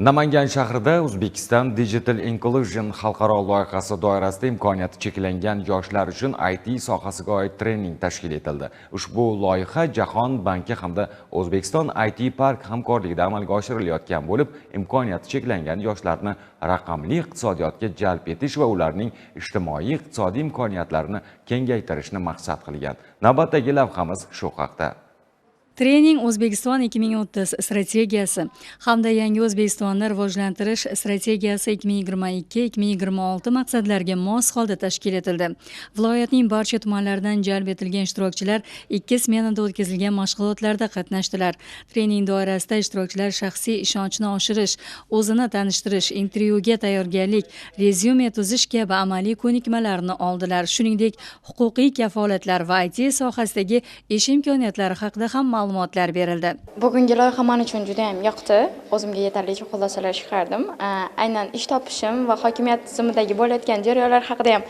Namangan shahrida Uzbekistan Digital Inclusion xalqaro loyihasi doirasida imkoniyati cheklangan yoshlar uchun IT sohasiga oid trening tashkil etildi. Ushbu loyiha Jahon banki hamda O'zbekiston IT Park hamkorligida amalga oshirilayotgan bo'lib, imkoniyati cheklangan yoshlarni raqamli iqtisodiyotga jalb etish va ularning ijtimoiy iqtisodiy imkoniyatlarini kengaytirishni maqsad qilgan. Navbatdagi lavhamiz shu haqda. Trening O'zbekiston 2030 strategiyasi hamda Yangi O'zbekistonni rivojlantirish strategiyasi 2022-2026 maqsadlariga mos holda tashkil etildi. Viloyatning barcha tumanlaridan jalb etilgan ishtirokchilar 2 smenada o'tkazilgan mashg'ulotlarda qatnashdilar. Trening doirasida ishtirokchilar shaxsiy ishonchni oshirish, o'zini tanishtirish, intervyuga tayyorgarlik, rezyume tuzish kabi amaliy ko'nikmalarni oldilar. Shuningdek, huquqiy kafolatlar va IT sohasidagi ish imkoniyatlari haqida ham ma'lumotlar berildi. Bugungi loyiha men uchun juda ham yoqdi. O'zimga yetarlicha xulosalar chiqardim. Aynan ish topishim va hokimiyat tizimidagi bo'layotgan jarayonlar haqida ham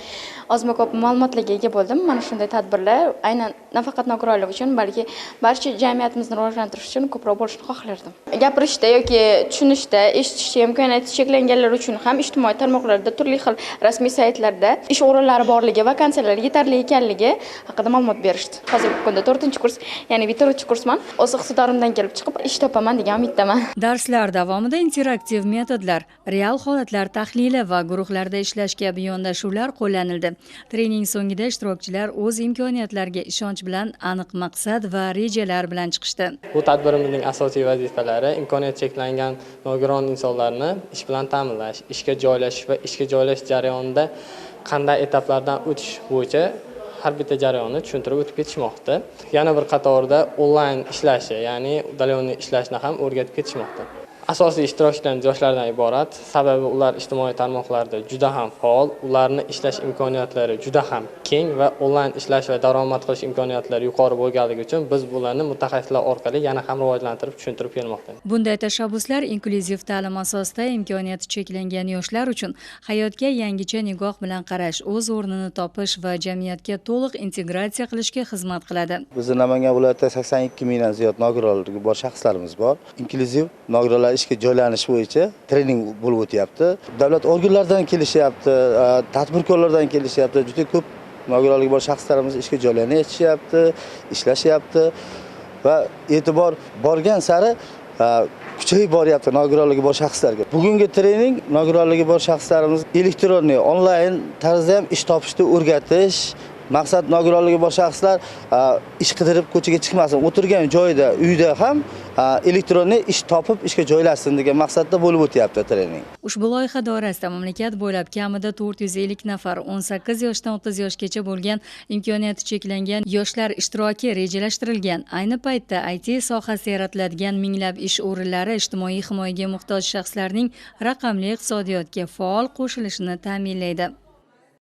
ozma ko'p ma'lumotlarga ega bo'ldim. Mana shunday tadbirlar aynan nafaqat nogironlar uchun, balki barcha jamiyatimizni rivojlantirish uchun ko'proq bo'lishini xohlardim. Gapirishda yoki tushunishda, eshitishda imkoniyati cheklanganlar uchun ham ijtimoiy tarmoqlarda, turli xil rasmiy saytlarda ish o'rinlari borligi, vakansiyalar yetarli ekanligi haqida ma'lumot berishdi. Hozirgi kunda 4-kurs, ya'ni bitiruvchi kursman. O'z iqtidorimdan kelib chiqib ish topaman degan umiddaman. Darslar davomida interaktiv metodlar, real holatlar tahlili va guruhlarda ishlash kabi yondashuvlar qo'llanildi. Trening so'ngida ishtirokchilar o'z imkoniyatlariga ishonch bilan aniq maqsad va rejalar bilan chiqishdi. Bu tadbirimizning asosiy vazifalari imkoniyati cheklangan nogiron insonlarni ish bilan ta'minlash, ishga joylashish va ishga joylashish jarayonida qanday etaplardan o'tish bo'yicha har bitta jarayonni tushuntirib o'tib ketishmoqda. Yana bir qatorda onlayn ishlashi, ya'ni удаленный ishlashni ham o'rgatib ketishmoqda. Asosiy ishtirokchilar yoshlardan iborat. Sababi ular ijtimoiy tarmoqlarda juda ham faol, ularni ishlash imkoniyatlari juda ham keng va onlayn ishlash va daromad qilish imkoniyatlari yuqori bo'lganligi uchun biz bularni mutaxassislar orqali yana ham rivojlantirib tushuntirib kelmoqdamiz. Bunday tashabbuslar inklyuziv ta'lim asosida imkoniyati cheklangan yoshlar uchun hayotga yangicha nigoh bilan qarash, o'z o'rnini topish va jamiyatga to'liq integratsiya qilishga xizmat qiladi. Bizning Namangan viloyatida 82 mingdan ziyod nogironligi bor shaxslarimiz bor. Inklyuziv nogironlar ishga joylanish bo'yicha trening bo'lib o'tyapti. Davlat organlaridan kelishyapti, tadbirkorlardan kelishyapti. Juda ko'p nogironligi bor shaxslarimiz ishga joylanishyapti, ishlashyapti va e'tibor borgan sari kuchayib boryapti nogironligi bor shaxslarga. Bugungi trening nogironligi bor shaxslarimiz elektronli, onlayn tarzda ham ish topishni o'rgatish. Maqsad nogironligi bor shaxslar ish qidirib ko'chaga chiqmasin, o'tirgan joyida, uyda ham elektronli ish topib ishga joylashsin degan maqsadda bo'lib o'tyapti trening. Ushbu loyiha doirasida mamlakat bo'ylab kamida 450 nafar 18 yoshdan 30 yoshgacha bo'lgan imkoniyati cheklangan yoshlar ishtiroki rejalashtirilgan. Ayni paytda IT sohasida yaratiladigan minglab ish o'rinlari ijtimoiy himoyaga muhtoj shaxslarning raqamli iqtisodiyotga faol qo'shilishini ta'minlaydi.